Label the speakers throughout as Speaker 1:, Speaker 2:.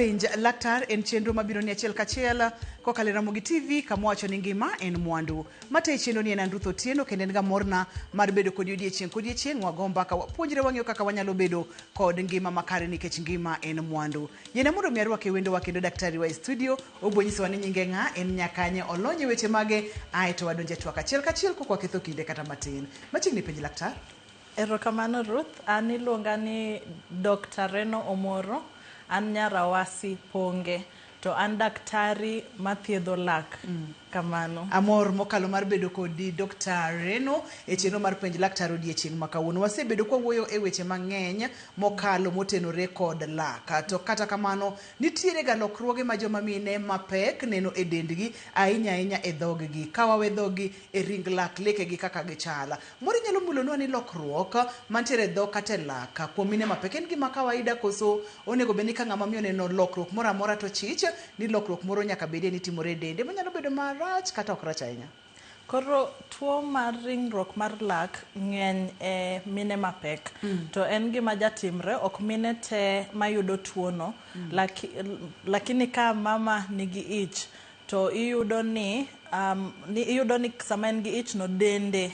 Speaker 1: Penj Laktar en chenro mabiro ni achiel kachiel kokalo e Ramogi TV kama wacho ni ngima en mwandu. Matayi chenro ni en an Ruth Otieno kendo en ga morna mar bedo kodi odiechieng' kodiechieng' wago mbaka wapuonjre wang'eyo kaka wanyalo bedo kod ngima makare nikech ngima en mwandu. Yiena mondo mi arwake wendowa kendo daktari wa e studio obiro nyisowa ni nyinge ng'a, en nyakanye, olony e weche mage ae to wadonje twak achiel kachiel kok waketho kinde kata matin. Machiegni penj laktar.
Speaker 2: Erokamano Ruth, an iluonga ni Dr. Reno Omoro, an nyar Awasi Ponge, to an daktari mathiedho lak. Kamano.
Speaker 1: Amor mokalo mar bedo kodi Dr. Reno e chenro mar penj laktar odiechieng' ma kawuono. Wasebedo kwawuoyo e weche mang'eny mokalo motenore kod lak. To kata kamano, nitiere ga lokruoge ma joma mine mapek neno e dendgi ahinya ahinya e dhoggi. Ka wawe dhoggi e ring lak lekegi kaka gichal. Moro inyalo mulonwa ni lokruok mantiere e dhok kata e lak kuom mine mapek en gima kawaida koso onego bed ni ka ng'ama miyo oneno lokruok moro amora to chich ni lokruok moro nyaka bedie ni timore e dende manyalo bedo marach kata ok rach ahinya.
Speaker 2: Koro tuo mar ringruok mar lak ng'eny e mine mapek. To en gima jatimre, ok mine te mayudo tuono. Lakini ka mama nigi ich, to iyudo ni, iyudo ni sama en gi ich no dende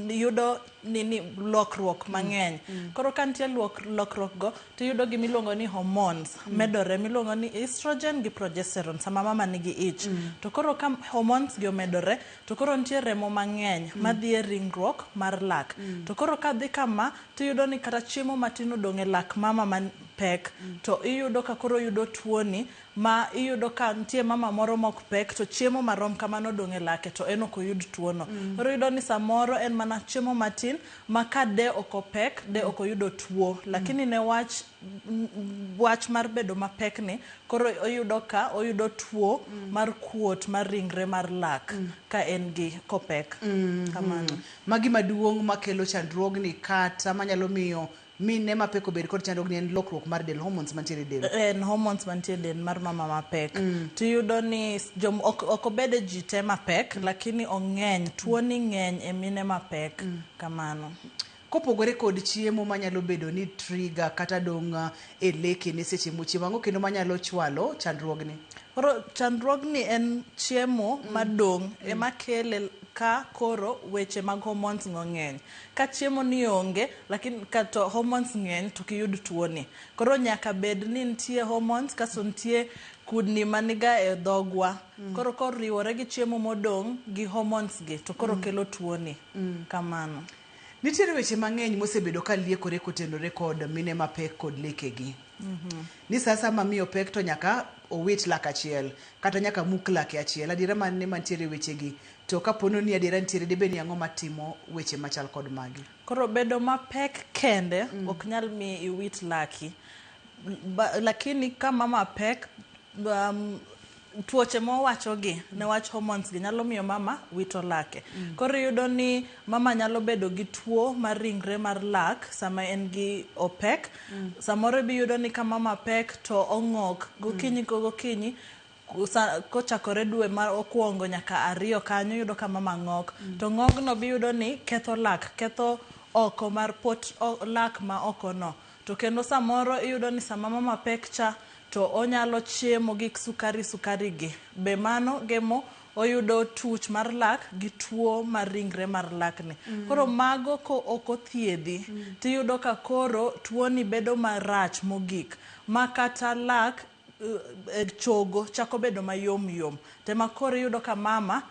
Speaker 2: yudo nini lokruok mang'eny. Koro ka nitie lokruok go to iyudo gima iluongo ni hormones medore miluongo ni estrogen gi progesterone sama mama nigi ich. To koro ka hormones gi omedore to koro nitie remo mang'eny madhi e ringruok mar lak. To koro ka dhi kama to iyudo ni kata chiemo matin odong' e lak mama mapek to iyudo ka koro oyudo tuoni ma iyudo ka nitie mama moro mok pek to chiemo marom kamano odong' e lake to en ok oyud tuono. Koro iyudo ni samoro en mana chiemo matin ma ka de ok opek de ok oyudo tuo. Lakini ne wach wach mar bedo mapek ni koro oyudo ka oyudo tuo mar kuot mar ringre mar lak ka en gi kopek. Kamano.
Speaker 1: Magi maduong' makelo chandruogni kata manyalo miyo mine mapek obed kod chandruogni en lokruok mar del hormones mantiere e del.
Speaker 2: En hormones mantie e del mar mama mapek. Tiyudo ni jom, ok obed e ji te mapek, lakini ong'eny, tuoni ng'eny e mine mapek. Kamano.
Speaker 1: Kopogore kod chiemo manyalo bedo ni trigger kata dong' e lekene seche mochiemo, ang'o kendo manyalo chwalo chandruogni?
Speaker 2: Koro chandruogni en chiemo madong' ema kele ka koro weche mag hormones go ng'eny. Ka chiemo ni onge, lakini ka to hormones ng'eny to ok iyud tuoni. Koro nyaka bed ni nitie hormones kasto nitie kudni maniga e dhogwa. Koro koriwore gi chiemo modong' gi hormones gi to koro kelo tuoni. Kamano.
Speaker 1: Nitiere weche mang'eny mosebedo ka liekore kotenore kod mine mapek kod lekegi. Ni sa asaya ma miyo pek to nyaka owit lak achiel kata nyaka muk lake achiel. Adiera mane mantiere e wechegi? To kapono ni adiera nitiere dibed ni ang'o matimo weche machal kod magi?
Speaker 2: Koro bedo mapek kende ok nyal mi iwit laki. Lakini ka mama pek, tuoche mowachogi newach hormones gi nyalo miyo mama wito lake. Koro iyudo ni mama nyalo bedo gi tuo mar ringre mar lak sama en gi opek. Samoro ibiyudo ni ka mama pek to ong'ok gokinyi ka gokinyi kochakore dwe ma okwongo nyaka ariyo kanyo iyudo ka mama ng'ok. To ng'ogno biyudo ni ketho lak, ketho oko mar pot lak ma oko no. To kendo samoro iyudo ni sama mama pek cha to onyalo chiemo gik sukari sukari gi. Be mano gemo oyudo tuch mar lak gi tuo mar ringre mar lak ni. Koro mago ko ok othiedhi, tiyudo ka koro tuo ni bedo marach mogik. Ma kata lak chogo chako bedo mayom yom. Tema koro iyudo ka mama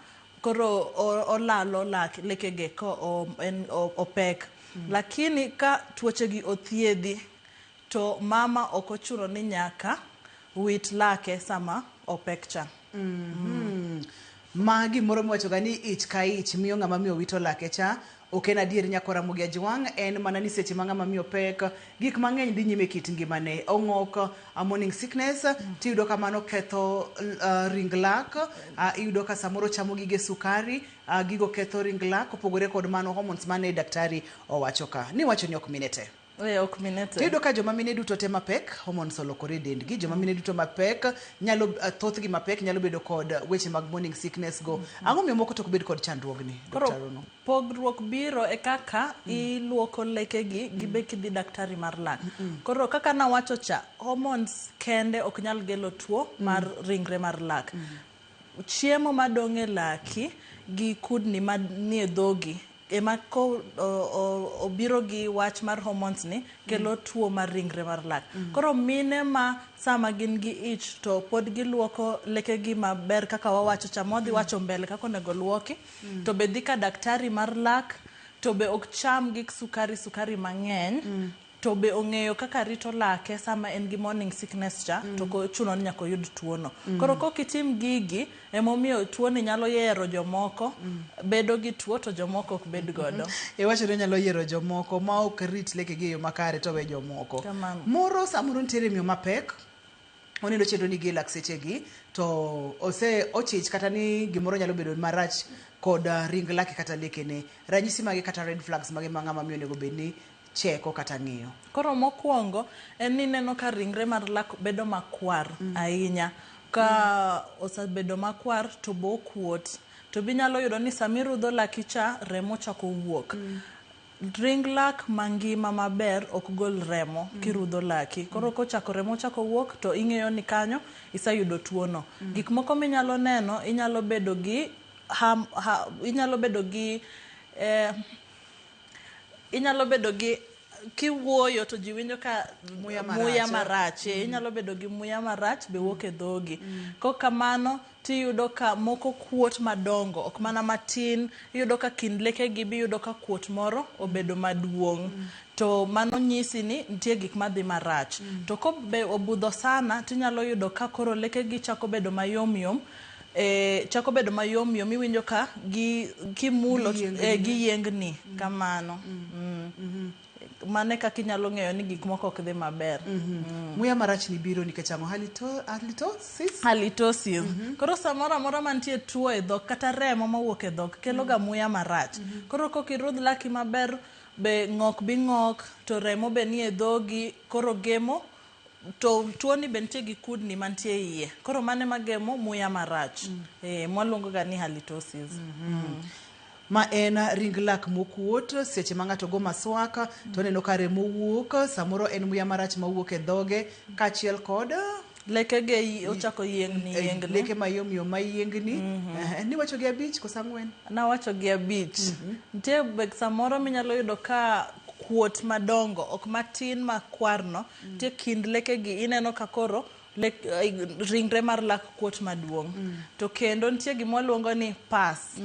Speaker 2: koro olalo lak lekege ko en opek. Lakini ka tuoche gi othiedhi to mama ok ochuno ni nyaka wit lake sama opek cha.
Speaker 1: Ma gimoro miwacho ga ni ich ka ich miyo ng'ama miyo wito lake cha ok en adier nyako Ramogi Ajwang' en mana ni seche ma ng'ama miyo pek gik mang'eny dhi nyime e kit ngimane ong'ok morning sickness tiyudo ka mano ketho ring lak iyudo ka samoro chamo gige sukari gigo ketho ring lak opogore kod mano hormones mane daktari owacho ka niwacho ni ok mine te.
Speaker 2: Ok mine te.
Speaker 1: Tiyudo ka joma mine duto te mapek, hormones olokore e dendgi. Joma mine duto mapek nyalo thothgi mapek nyalo bedo kod weche mag morning sickness go. Ang'o miyo moko to ok bed kod chandruogni,
Speaker 2: Koro
Speaker 1: Dr. Rono?
Speaker 2: pogruok biro e kaka iluoko lekegi gi be kidhi daktari mar lak. Koro kaka nawacho cha, hormones kende ok nyal gelo tuo mar ringre mar lak. Chiemo madong' e laki gi kudni manie dhogi ema ko obiro gi wach mar hormones ni kelo tuo mar ringre mar lak. Koro mine ma sama gin gi ich to pod giluoko lekegi maber kaka wawacho cha, mwadhi wacho mbele kaka onego luoki, to be dhi ka daktari mar lak, to be ok cham gik sukari sukari mang'eny, to be ong'eyo kaka rito lake sama en gi morning sickness cha, to ochuno ni nyaka oyud tuono. Koro kok itim gigi, emomiyo tuoni nyalo yiero jomoko bedo gi tuo to jomoko ok bed godo.
Speaker 1: Iwacho ni nyalo yiero jomoko ma ok rit lekegi e yo makare to we jomoko.
Speaker 2: Kamano.
Speaker 1: Moro samoro nitiere miyo mapek, oneno chenro ni gi e lak sechegi, to ose ochich kata ni gimoro nyalo bedo marach kod ring lake kata lekene. Ranyisi mage kata red flags mage ma ng'ama miyo onego bed ni cheko kata ng'iyo?
Speaker 2: Koro mokwongo en ni ineno ka ringre mar lak bedo makwar ahinya. Ka osebedo makwar to bo okuot. To be inyalo yudo ni sama irudho laki cha, remo chako wuok. Ring lak mangima maber ok gol remo kirudho laki. Koro kochako remo chako wuok to ing'eyo ni kanyo iseyudo tuo no. Gik moko minyalo neno, inyalo bedo gi inyalo bedo gi inyalo bedo gi kiwuoyo to ji winjo ka
Speaker 1: muya marach,
Speaker 2: muya marach. Inyalo bedo gi muya marach be wuok e dhogi. Kok kamano tiyudo ka moko kuot madongo, ok mana matin, iyudo ka kind lekegi be iyudo ka kuot moro obedo maduong'. To mano nyisi ni nitie gik madhi marach. To kobe obudho sana, tinyalo yudo ka koro lekegi chako bedo mayom yom, chako bedo mayom yom, iwinjo ka gi kimulo
Speaker 1: giyiengni.
Speaker 2: Giyiengni kamano. Mano e kaka inyalo ng'eyo ni gik moko ok dhi maber.
Speaker 1: Muya marach ni biro nikech ang'o? Halitosis?
Speaker 2: Halitosis. Koro samoro amora mantie tuo e dhok kata remo mawuok e dhok kelo ga muya marach. Koro kok irudh laki maber, be ng'ok bi ng'ok, to remo be nie dhogi, koro gemo, to tuoni be nitie gi kudni mantie iye. Koro mano ema gemo muya marach. Mwaluongo ga ni halitosis.
Speaker 1: Ma en ring lak mokuot seche ma ng'ato go maswaka to oneno ka remo wuok, samoro en muya marach mawuok e dhoge kaachiel kod
Speaker 2: lekege ochako yiengni yiengni.
Speaker 1: Leke mayom yom mayiengni. Niwacho gi 5 koso 4?
Speaker 2: Nawacho gi 5. Nitie be samoro minyalo yudo ka kuot madongo, ok matin makwarno, nitie kind lekegi ineno ka koro ringre mar lak kuot maduong'. To kendo nitie gima waluongo ni pus.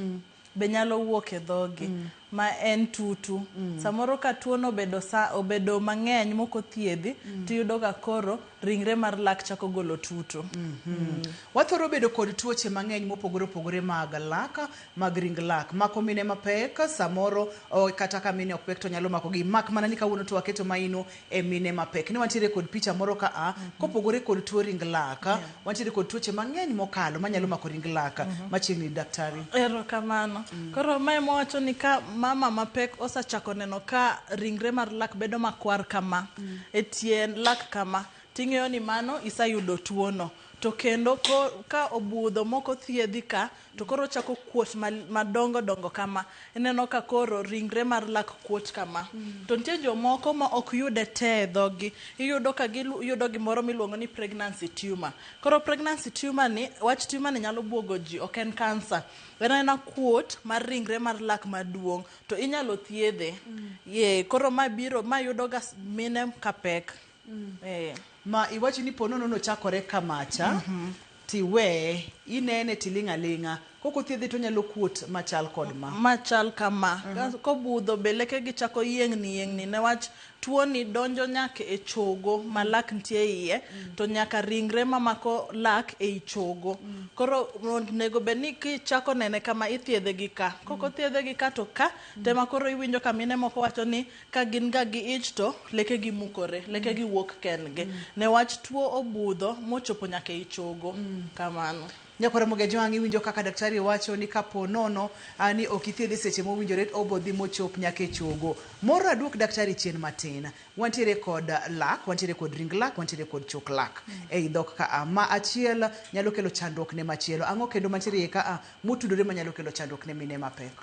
Speaker 2: Be nyalo wuok e dhogi, ma en tutu. Samoro ka tuono obedo mang'eny mok othiedhi, tiyudo ka koro ringre mar lak chako golo tutu.
Speaker 1: Wathoro bedo kod tuoche mang'eny mopogore opogore mag lak, mag ring lak. Mako mine mapek, samoro kata ka mine ok pek to nyalo mako gi. Mak mana ni kawuono to waketo maino e mine mapek. Ni wantiere kod picha moro ka a, kopogore kod tuo ring lak, wantiere kod tuoche mang'eny mokalo manyalo mako ring lak. Machiegni daktari.
Speaker 2: Erokamano. Koro mae mwawacho ni ka mama mapek osechako neno ka ringre mar lak bedo makwar kama, e tie lak kama, ting'eyo ni mano iseyudo tuono. To kendo ka obudho mok othiedhi ka, to koro ochako kuot madongo dongo kama. Ineno ka koro ringre mar lak kuot kama. To nitie jomoko ma ok yude te e dhogi. Iyudo ka giyudo gimoro miluongo ni pregnancy tumor. Koro pregnancy tumor ni, wach tumor ni nyalo buogo ji, ok en kansa. En aena kuot mar ringre mar lak maduong', to inyalo thiedhe. Koro ma biro, ma yudo ga mine ka pek.
Speaker 1: Ma iwacho ni ponono nochakore kamacha, tiwe, inene tiling' aling'a. Kok othiedhe to onyalo kuot machal kod ma.
Speaker 2: Machal kama. Kobudho be lekegi chako yiengni yiengni newach tuoni donjo nyaka e chogo ma lak nitie iye, to nyaka ringre mamako lak ei chogo. Koro onego bed ni kichako nene kama ithiedhe gi ka. Kok othiedhe gi ka to ka, tema koro iwinjo ka mine moko wacho ni ka gin ga gi ich to lekegi mukore, lekegi wuok kendgi. Newach tuo obudho mochopo nyaka ei chogo. Kamano.
Speaker 1: Nyakwar Ramogi Ajwang', iwinjo kaka daktari wacho ni kapo nono ni ok ithiedhe seche mowinjore, obo dhi mochop nyaka e chogo. Moro aduok daktari chien matin. Wantiere kod lak, wantiere kod ring lak, wantiere kod chok lak ei dhok ka. Ma achiel nyalo kelo chandruok ne machielo. Ang'o kendo mantiere iye ka motudore manyalo kelo chandruok ne mine mapek?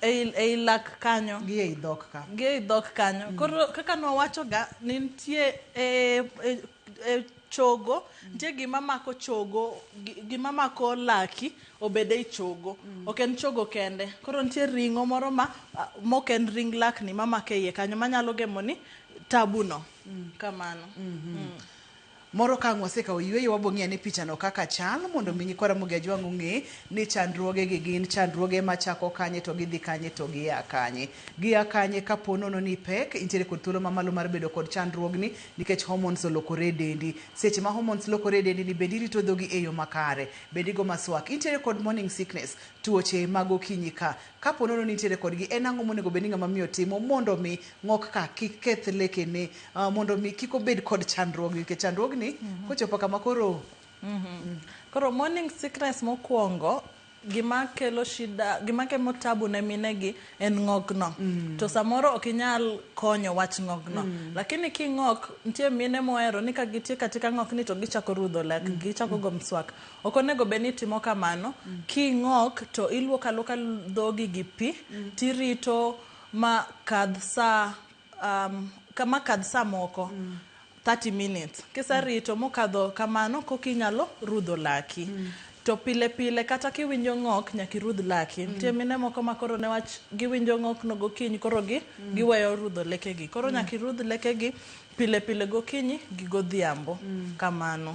Speaker 2: Ei lak kanyo.
Speaker 1: Gi ei dhok ka.
Speaker 2: Gi ei dhok kanyo. Koro kaka nwawacho ga, nitie e chogo, nitie gima mako chogo, gima mako laki obed ei chogo. Ok en chogo kende. Koro nitie ring'o moro ma mok en ring lakni mamako e iye kanyo manyalo gemo ni tabu no. Kamano.
Speaker 1: Moro ka ang' wasekawo yueyo, wabo ng'iyo ane pichano kaka chal mondo mi nyikwa Ramogi Ajwang' ong'e ni chandruoge gi gin chandruoge machako kanye to gidhi kanye to gia kanye. Gia kanye kapo nono ni ipek, intiere kod thuolo mamalo mar bedo kod chandruogni nikech hormones olokore e dendi. Seche ma hormones lokore e dendi ni bende irito dhogi e yo makare, bende igo maswak. Intiere kod morning sickness, tuoche mag okinyi ka. Kapo nono ni intiere kodgi, en ang'o monego bed ni ng'ama miyo timo mondo mi ng'ok ka kik keth lekene, mondo mi kik obed kod chandruogni, nikech chandruogni kochopo kama koro
Speaker 2: Koro morning sickness mokwongo, gima kelo shida, gima kelo tabu ne mine gi en ng'okno. To samoro ok inyal konyo wach ng'okno. Lakini king'ok, nitie mine mohero ni ka gitie katika ng'okni to gichako rudho lak, gichako go mswak. Ok onego bed ni itimo kamano. King'ok to iluoko aluoka dhogi gi pi, tirito ma kadh sa kama kadh sa moko 30 minutes. Kiserito mokadho kamano koka inyalo rudho laki. To pile pile kata kiwinjo ng'ok nyaka irudh laki. Nitie mine moko ma koro newach giwinjo ng'ok no gokinyi koro gi giweyo rudho lekegi. Koro nyaka irudh lekegi pile pile gokinyi gi godhiambo. Kamano.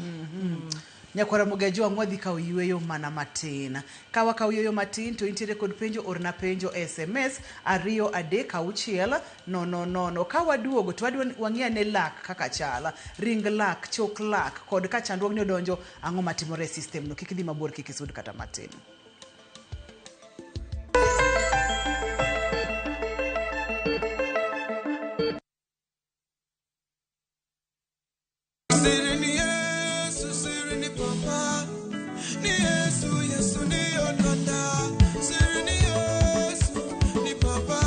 Speaker 1: Nyakwar Ramogi Ajwang', wadhi kawo yueyo mana matin. Ka wakawo yueyo matin to intiere kod penjo, orna penjo e SMS 236 000. Ka waduogo to wadwa wang'i ane lak kaka chal, ring lak, chok lak, kod ka chandruogni odonjo, ang'o matimore e system no. Kik idhi mabor, kik isud kata matin.
Speaker 3: Siri ni Yesu, siri ni Papa, ni Yesu, Yesu ndiyo Lwanda. Siri ni Yesu, ni Papa,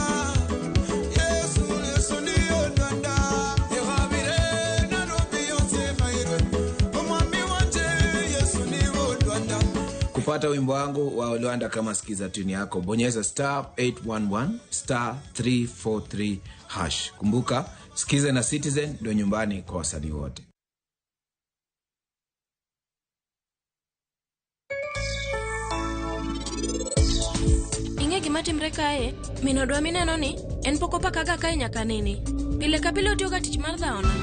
Speaker 3: Yesu, Yesu ndiyo Lwanda. Ehabire Nairobi yonse mairwe, omwami wanje Yesu niwo Lwanda.
Speaker 4: Kupata wimbo wangu wa Luanda kama sikiza tune yako, bonyeza *811 *343#. Kumbuka, Sikiza na Citizen ndio nyumbani kwa wasanii wote.
Speaker 5: Ing'e gima timre kae? Min odwa mineno ni en pok opakaga kae nyaka nene. Pile ka pile otiyoga tich mar dhawona.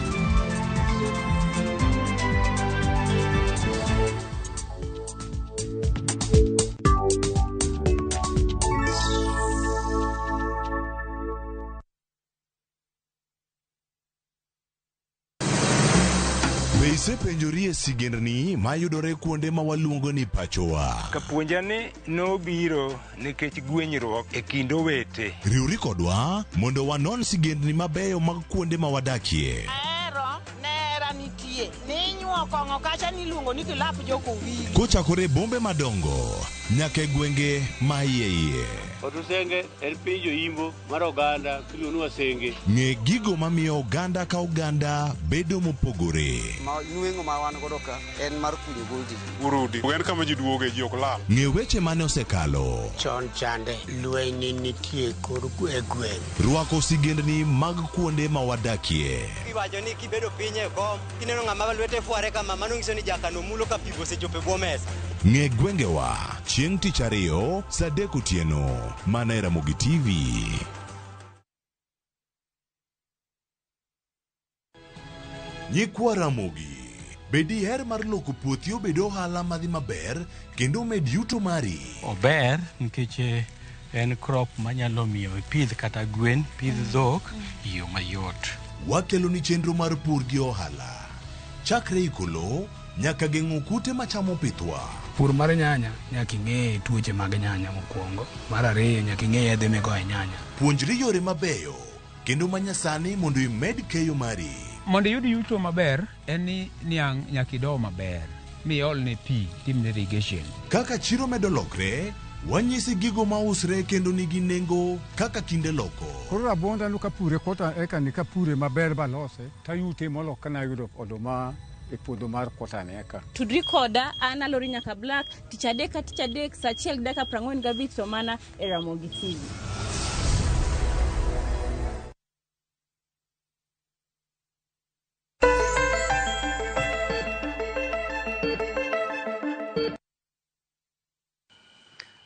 Speaker 6: Be isepenjori e sigendni mayudore kuonde ma waluongo ni pachowa?
Speaker 7: Kapuonja ni nobiro nikech gwenyruok e kind owete.
Speaker 6: Riwri kodwa mondo wanon sigendni mabeyo mag kuonde ma wadakie.
Speaker 8: Ahero nera nitie ninyuo kong'o kacha niluongo ni kilap jokowili.
Speaker 6: Kochakore e bombe madongo nyaka e gwenge ma iye iye.
Speaker 9: Otusenge en piny joimbo mar oganda miluongo ni Wasenge.
Speaker 6: Ng'e gigo mamiyo oganda ka oganda bedo mopogore.
Speaker 10: Ma nweng'o ma wan godo ka en mar kunyo goldi.
Speaker 11: Urudi en kama ji duoge, ji ok lal.
Speaker 6: Ng'e weche mane osekalo.
Speaker 12: Chon chande lweny ne nitie kor e gweng'.
Speaker 6: Rwako sigendni mag kuonde ma wadakie.
Speaker 13: Iwacho ni kibedo piny e kom kineno ng'ama lwete fware kama, mano nyiso ni jakano mulo ka pigo osechopo e bwo mesa.
Speaker 6: Ng'e gwengewa chieng' tich ariyo saa 3 otieno mana e Ramogi TV. Nyikwa Ramogi, be diher mar loko puothi obed ohala madhi maber kendo omed yuto mari?
Speaker 14: Ober nikech en crop manyalo miyo ipidh kata gwen, pidh dhok e yo mayot.
Speaker 6: Wakelo ni chenro mar pur gi ohala. Chakre iko lowo nyaka geng'o kute machamo pithwa.
Speaker 15: Pur mar nyanya nyaka ing'e tuoche mag nyanya mokwongo. Mar ariyo, nyaka ing'e yedhe migoyo e nyanya.
Speaker 6: Puonjri yore mabeyo kendo manyasani mondo imed keyo mari.
Speaker 16: Mondo iyud yuto maber en ni niang' nyaka ido maber. miolne pi timne irrigation.
Speaker 6: Kaka chiro medo lokre, wanyisi gigo mausre kendo nigi nengo kaka kinde loko.
Speaker 17: Koro rabuonda no kapure kota eka ni kapure maber balose tayute molo kana yudo oduma e puodho mar kota ni eka.
Speaker 18: Tudri koda an Alori Nyaka Black tich adek ka tich adek saa achiel gi dakika 45 to mana e Ramogi TV.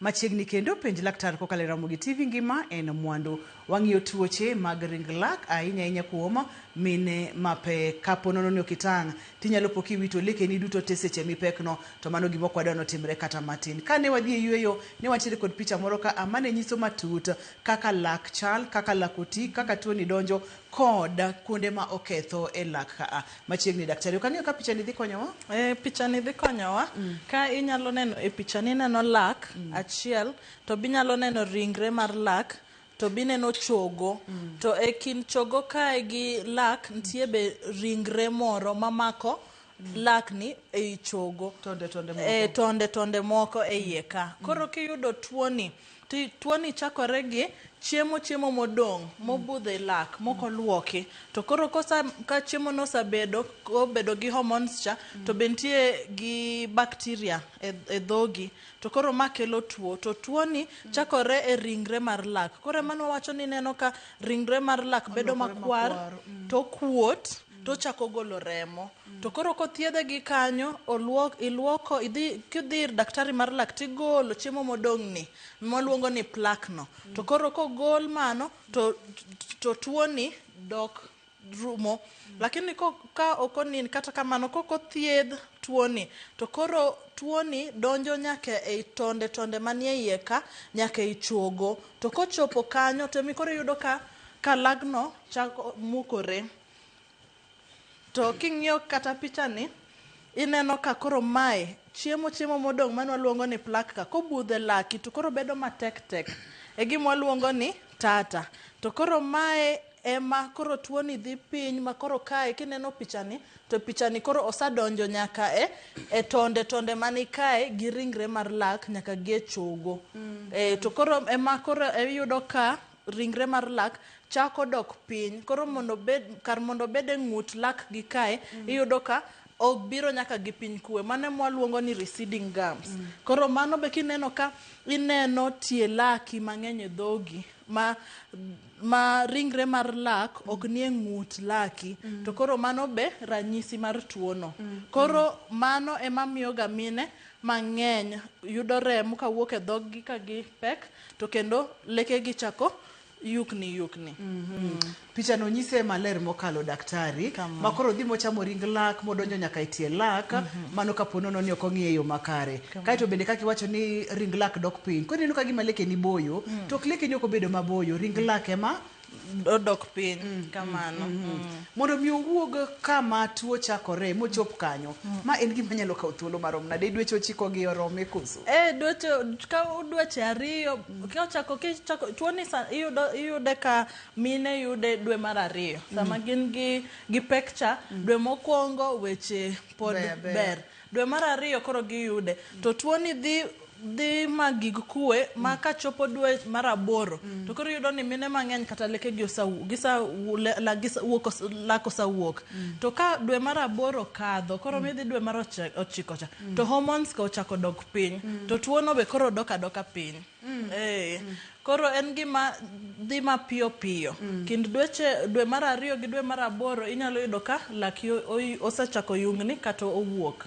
Speaker 1: Machiegni kendo penj laktar kokalo e Ramogi TV ngima en mwandu. Wang'iyo tuoche mag ring lak ahinya ahinya kuom mine mapek. Kapo nono ni ok itang' tinyalo po kiwito lekeni duto te seche mipekno to mano gima ok wadwa notimre kata matin. Kane wadhi e yueyo ne wantiere kod picha moro ka a mane nyiso matut kaka lak chal, kaka lak oti, kaka tuoni donjo kod kuonde ma oketho e lak ka a. Machiegni daktari, ok ang'eyo ka pichani dhi konyowa?
Speaker 2: Pichani dhi konyowa. Ka inyalo neno e pichani ineno lak achiel to binyalo neno ringre mar lak to bineno chogo. To e kind chogo kae gi lak nitie be ringre moro mamako lakni ei chogo.
Speaker 1: Tonde tonde moko.
Speaker 2: Tonde tonde moko e iye ka. Koro kiyudo tuoni, tuoni chakore gi chiemo chiemo modong' mobudho e lak mokoluoki. To koro kosa ka chiemo no osebedo obedo gi hormones cha to be nitie gi bacteria e dhogi. To koro ma kelo tuo. To tuoni chakore e ringre mar lak. Koro ema wawacho ni ineno ka ringre mar lak bedo makwar to kuot to chako golo remo. To koro kothiedhe gi kanyo, iluoko, idhi kidhi ir daktari mar lak tigolo chiemo modong' ni mwaluongo ni plaque no. To koro kogol mano to tuoni dok rumo. Lakini ka ok onin kata kamano kok othiedh tuoni to koro tuoni donjo nyaka ei tonde tonde manie iye ka nyaka ei chogo. To kochopo kanyo to emi koro iyudo ka lagno chako mukore. To king'iyo kata pichani, ineno ka koro mae chiemo chiemo modong' mane waluongo ni plaque ka kobudho e laki to koro bedo matek tek. E gima waluongo ni tata. To koro mae ema koro tuoni dhi piny ma koro kae kineno pichani to pichani koro osadonjo nyaka e tonde tonde mani kae gi ringre mar lak nyaka gi e chogo. To koro ema koro iyudo ka ringre mar lak chako dok piny. Koro mondo bed kar mondo bed e ng'ut lak gi kae iyudo ka obiro nyaka gi piny kwe. Mano ema waluongo ni receding gums. Koro mano be kineno ka ineno tie laki mang'eny e dhogi ma ringre mar lak ok nie ng'ut laki. To koro mano be ranyisi mar tuono. Koro mano ema miyo ga mine mang'eny yudo remo kawuok e dhoggi ka gipek to kendo lekegi chako yukni yukni.
Speaker 1: Pichano nyise maler mokalo daktari. Ma koro dhi mochamo ring lak modonjo nyaka e tie lak. Mano kapo nono ni ok ong'iye yo makare. Kaeto bende kaka iwacho ni ring lak dok piny. Koro ineno ka gima lekeni boyo, to ok lekeni ok obedo maboyo, ring lak ema
Speaker 2: odok piny kamano.
Speaker 1: Mondo mi owuog kama tuo chakore mochop kanyo, ma en gima nyalo kawo thuolo marom nade? Dweche 9 gi orome koso?
Speaker 2: Dweche 2 ka ochako tuoni iyude ka mine yude dwe mar 2 sama gin gi pek cha. Dwe mokwongo weche pod ber, dwe mar 2 koro giyude to tuoni dhi ma gig kwe ma kachopo dwe mar 8 to koro iyudo ni mine mang'eny kata lekegi lak osewuok. To ka dwe mar 8 kadho koro midhi dwe mar 9 cha to hormones ka ochako dok piny to tuono be koro dok adoka piny. Koro en gima dhi mapiyo piyo. Kind dwe mar 2 gi dwe mar 8 inyalo yudo ka laki osechako yungni kata owuok.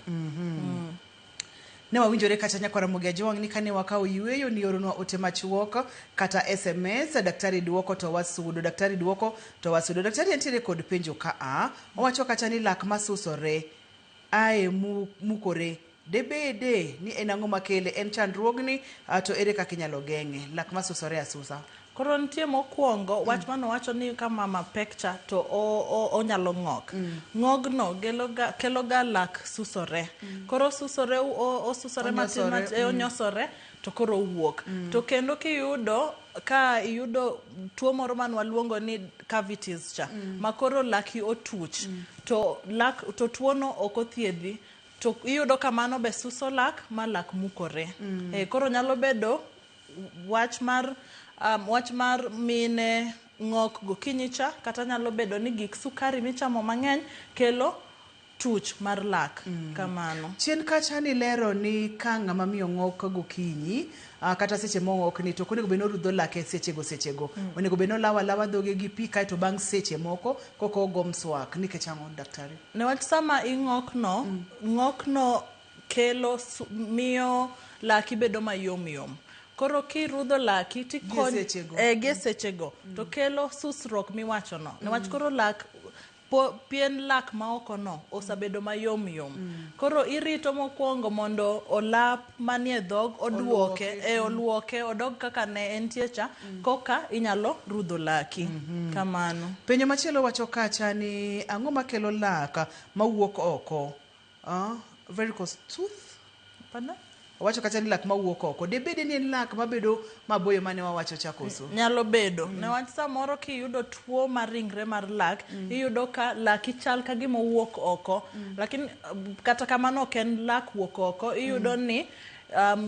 Speaker 1: Ne wawinjore kata nyakwara Ramogi Ajwang' ni kane wakawo yueyo ni oronwa ote machuok kata SMS, daktari duoko to wasudo, daktari duoko to wasudo. Daktari entiere kod penjo ka a, owacho kata ni lak masusore ae mukore debede ni en ang'o makele, en chandruogni to ere kaka inyalo geng'e lak masusore asusa?
Speaker 2: Koro nitie mokwongo wach manowacho ni ka mama pek cha to onyalo ng'ok. Ng'ogno kelo ga lak susore. Koro susore osusore matin onyosore to koro owuok. To kendo kiyudo ka iyudo tuo moro mane waluongo ni cavities cha ma koro laki otuch to lak to tuono ok othiedhi. To iyudo ka mano be suso lak ma lak mukore. Koro nyalo bedo wach mar wach mar mine ng'ok gokinyi cha, kata nyalo bedo ni gik sukari michamo mang'eny kelo tuch mar lak. Kamano.
Speaker 1: Chien kacha nilero ni ka ng'ama miyo ng'ok gokinyi, kata seche mong'ok ni, to ok onego bed ni orudho lake sechego sechego. Onego bed ni olawo alawa dhoge gi pi, kaeto bang' seche moko koka ogo mswak. Nikech ang'o, daktari?
Speaker 2: Newach sama ing'ok no, ng'ok no kelo miyo laki bedo mayom yom. Koro kirudho laki
Speaker 1: Gie sechego.
Speaker 2: Gie sechego to kelo susruok miwacho no. Newach koro lak pien lak ma oko no osebedo mayom yom. Koro irito mokwongo mondo olap manie dhog oduoke, oluoke, odog kaka ne entie cha, koka inyalo rudho laki. Kamano.
Speaker 1: Penjo machielo wacho kacha ni ang'o makelo lak mawuok oko? Varicose tooth?
Speaker 2: Pardon?
Speaker 1: Owacho kacha ni lak mawuok oko. Debede ni en lak mabedo maboyo mane wawacho cha koso?
Speaker 2: Nyalo bedo. Newach samoro kiyudo tuo mar ringre mar lak, iyudo ka laki chal ka gima owuok oko. Lakini kata kamano ok en lak wuok oko, iyudo ni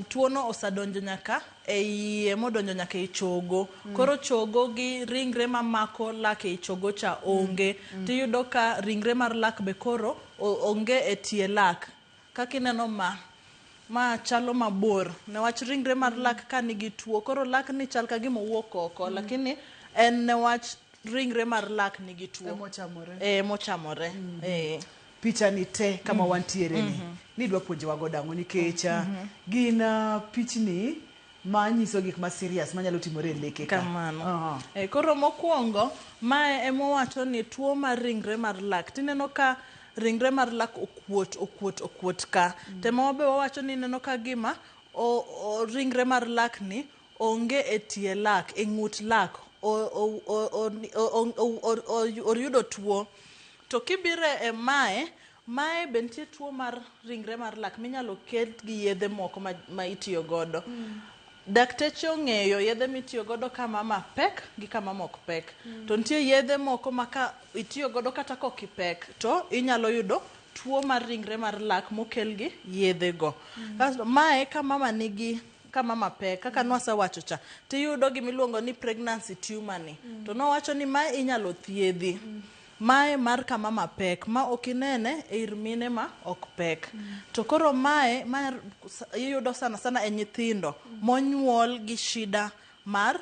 Speaker 2: tuono osedonjo nyaka e iye, modonjo nyaka e chogo. Koro chogo gi ringre mamako lak ei chogo cha onge. Tiyudo ka ringre mar lak be koro onge e tie lak. Kaka ineno ma chalo mabor, newach ringre mar lak ka nigi tuo, koro lak ni chal ka gima owuok oko, lakini en newach ringre mar lak nigi tuo.
Speaker 1: Emochamore.
Speaker 2: Mochamore.
Speaker 1: Picha ni te kama wantiere ni. Nidwa puonjowa godo ang'o nikech gin pichni manyiso gik ma serious manyalo timore e leke ka.
Speaker 2: Kamano. Koro mokwongo, mae emowacho ni tuo mar ringre mar lak. Tineno ka ringre mar lak okuot, okuot, okuot ka. Tema wabe wawacho ni ineno ka gima ringre mar lak ni onge e tie lak, e ng'ut lak, oyudo tuo. To kibiro e mae, mae be nitie tuo mar ringre mar lak minyalo ket gi yedhe moko ma itiyo godo. Dakteche ong'eyo yedhe mitiyo godo ka mama pek gi ka mama ok pek. To nitie yedhe moko ma ka itiyo godo kata kok ipek to inyalo yudo tuo mar ringre mar lak mokel gi yedhe go. Kasto mae ka mama nigi, ka mama pek, kaka nwasewacho cha, tiyudo gimiluongo ni pregnancy tumor ni. To nowacho ni mae inyalo thiedhi. Mae mar ka mama pek, ma ok inene e ir mine ma ok pek. To koro mae mar iyudo sana sana e nyithindo monyuol gi shida mar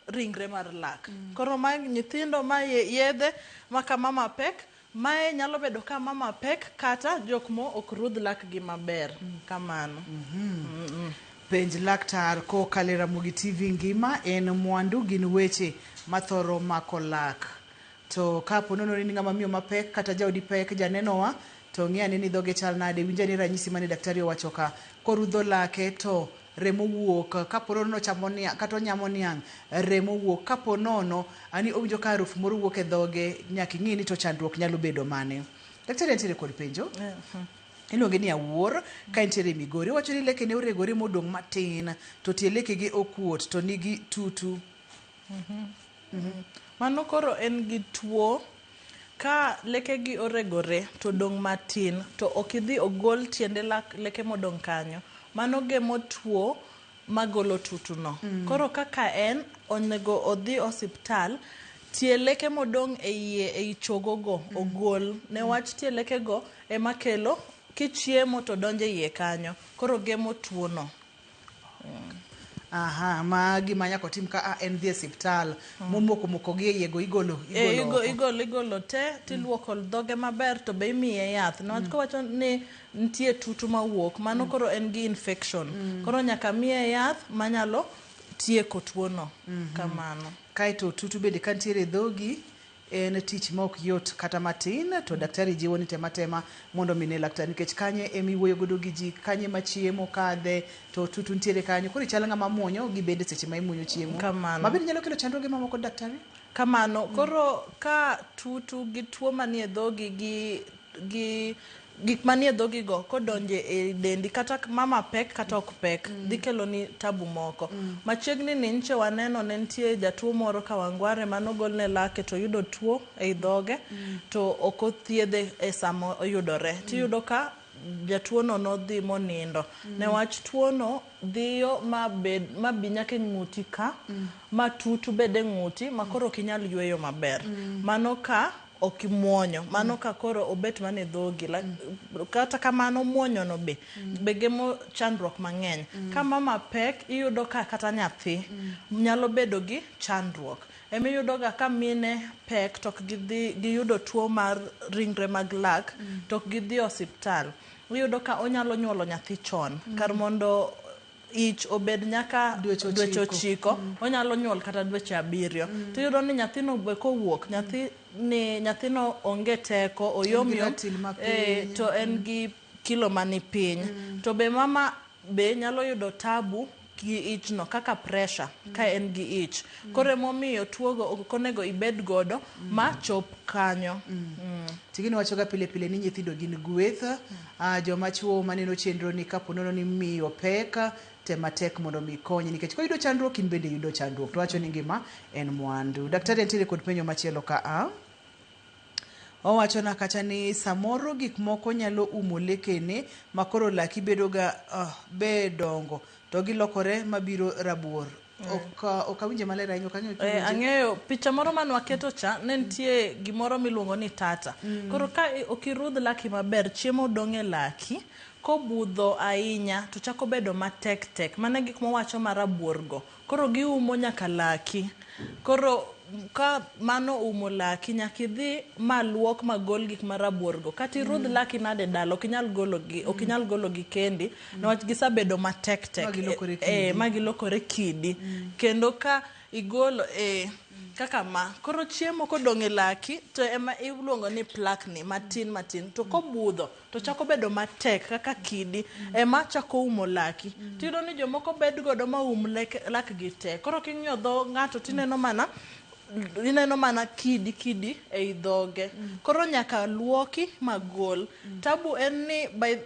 Speaker 2: ringre mar lak. Koro mae nyithindo ma yedhe ma ka mama pek, mae nyalo bedo ka mama pek kata jok mo ok rudh lak gi maber. Kamano.
Speaker 1: Penj laktar kokalo e Ramogi TV ngima en mwandu gin weche mathoro mako lak. To kapo nono ni ng'ama miyo mapek kata jaodi pek janenowa, to ng'i ane ni dhoge chal nade, winj ane ranyisi mane daktari owacho ka. Korudho lake to remo wuok, kapo nono ochamo niang' kata onyamo niang', remo wuok. Kapo nono ani owinjo ka harufu moro wuok e dhoge, nyaka ing'i ni to chandruok nyalo bedo mane. Daktari nitiere kod penjo. Iluonge ni Awuor ka entiere Migori. Owacho ni lekene oregore modong' matin to tie lekege okuot to nigi tutu.
Speaker 2: Mano koro en gi tuo. Ka lekegi oregore to dong' matin to ok idhi ogol tiende leke modong' kanyo. Mano gemo tuo magolo tutu no. Koro kaka en onego odhi osiptal, tie leke modong' e iye ei chogo go ogol. Newach tie leke go ema kelo kichiemo to donjo e iye kanyo. Koro gemo tuo no.
Speaker 1: Aha, ma gima nyaka otim ka en dhi e osiptal. Momoko moko gi e iye go igolo, igolo oko.
Speaker 2: Igolo te, tiluoko dhoge maber to be imiye yath. Newach kowacho ni nitie tutu mawuok, mano koro en gi infection. Koro nyaka miye yath manyalo tieko tuo no. Kamano.
Speaker 1: Kaeto tutu bende ka nitiere e dhogi, en tich ma ok yot kata matin, to daktari jiwo ni tema tema mondo mi ne laktar, nikech kanye ema iwuoyo godo gi ji, kanye ma chiemo kadhe, to tutu nitiere kanyo. Koro ichal ng'ama muonyo gi bende seche ma imuonyo chiemo.
Speaker 2: Kamano.
Speaker 1: Ma bende nyalo kelo chandruoge mamoko, daktari?
Speaker 2: Kamano. Koro ka tutu gi tuo manie dhogi gi gik manie dhogi go kodonje e dendi, kata mama pek kata ok pek, dhi kelo ni tabu moko. Machiegni ni nche waneno ne nitie jatuo moro Kawangware manogolne lake to oyudo tuo ei dhoge, to ok othiedhe e sama oyudore. Tiyudo ka jatuono nodhi monindo. Newach tuono dhiyo mabed mabi nyaka e ng'uti ka, ma tutu bed e ng'uti ma koro ok inyal yweyo maber. Mano ka ok imuonyo, mano ka koro obet mana e dhogi. Kata kamano muonyo no be, be gemo chandruok mang'eny. Ka mama pek, iyudo ka kata nyathi nyalo bedo gi chandruok. Emiyudo ga ka mine pek to ok gidhi giyudo tuo mar ringre mag lak to ok gidhi osiptal. Iyudo ka onyalo nyuolo nyathi chon kar mondo ich obed nyaka dweche 9, onyalo nyuol kata dweche 7. To iyudo ni nyathino be kowuok, nyathino onge teko, oyom yom, to en gi kilo mani piny. To be mama be nyalo yudo tabu gi ichno kaka pressure ka en gi ich. Koro emomiyo tuogo ok onego ibed godo ma chop kanyo.
Speaker 1: Tigini wachoga pile pile ni nyithindo gin gweth. Joma chuo maneno chenro ni kapo nono ni miyo pek, tema tek mondo mi konyi nikech koyudo chandruok in bende yudo chandruok. To wacho ni ngima en mwandu. Daktari nitiere kod penjo machielo ka a. Owacho na kacha ni samoro gik moko nyalo umo lekene makoro laki bedo ga be dongo to gilokore mabiro rabuor. Ok awinje maler ahinya, ok ang'eyo kiwinje.
Speaker 2: Ang'eyo picha moro mane waketo cha ne nitie gimoro miluongo ni tata. Koro ka ok irudh laki maber, chiemo dong' e laki, kobudho ahinya to chako bedo matek tek. Mano e gik mowacho marabuor go. Koro giumo nyaka laki. Koro ka mano umo laki, nyaka idhi ma luok ma gol gik marabuor go. Kata irudh laki nade dala, ok inyal golo gi, ok inyal golo gi kendi, niwach gisebedo matek tek.
Speaker 1: Ma gilokore
Speaker 2: kidi. Ma gilokore kidi. Kendo ka igolo kaka ma, koro chiemo kodong' e laki to ema iluongo ni plaque ni matin matin, to kobudho to chako bedo matek kaka kidi ema chako umo laki. Tiyudo ni jomoko bed godo ma um lakgi te. Koro king'iyo dho ng'ato tineno mana ineno mana kidi kidi ei dhoge. Koro nyaka luoki magol. Tabu en ni by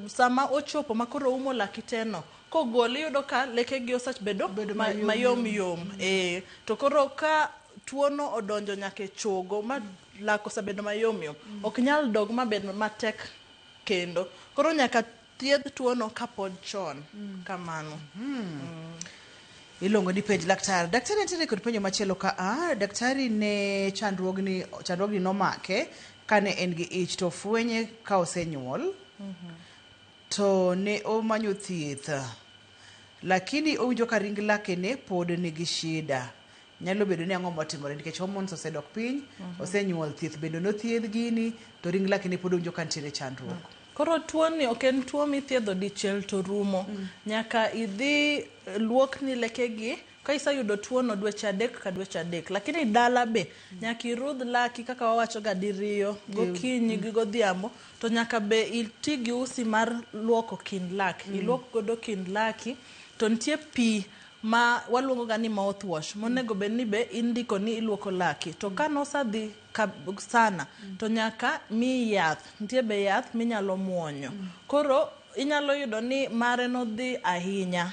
Speaker 2: sama ochopo ma koro umo laki te no, kogol iyudo ka lekegi osebedo mayom yom. To koro ka tuono odonjo nyaka e chogo ma lak osebedo mayom yom, ok nyal dog mabed matek kendo. Koro nyaka thiedh tuono kapod chon. Kamano.
Speaker 1: Iluongo ni penj laktar. Daktari nitiere kod penjo machielo ka a. Daktari ne chandruogni nomake kane en gi ich to fwenye ka osenyuol. To ne omanyo thieth. Lakini owinjo ka ring lakene pod nigi shida. Nyalo bedo ni ang'o motimore nikech hormones osedok piny, osenyuol, thieth bende nothiedh gini, to ring lakene pod owinjo ka nitiere chandruok.
Speaker 2: Koro tuoni ok en tuo mithiedho dichiel to rumo. Nyaka idhi luokni lekegi ka iseyudo tuono dweche 3 ka dweche 3. Lakini dala be nyaka irudh laki kaka wawacho ga diriyo, gokinyi gi godhiambo, to nyaka be iti gi usi mar luoko kind lak. Iluok godo kind laki, to nitie pi ma waluongo ga ni mouthwash monego bed ni be indiko ni iluoko laki. To ka nosadhi sana to nyaka mi yath. Nitie be yath minyalo muonyo. Koro inyalo yudo ni mare nodhi ahinya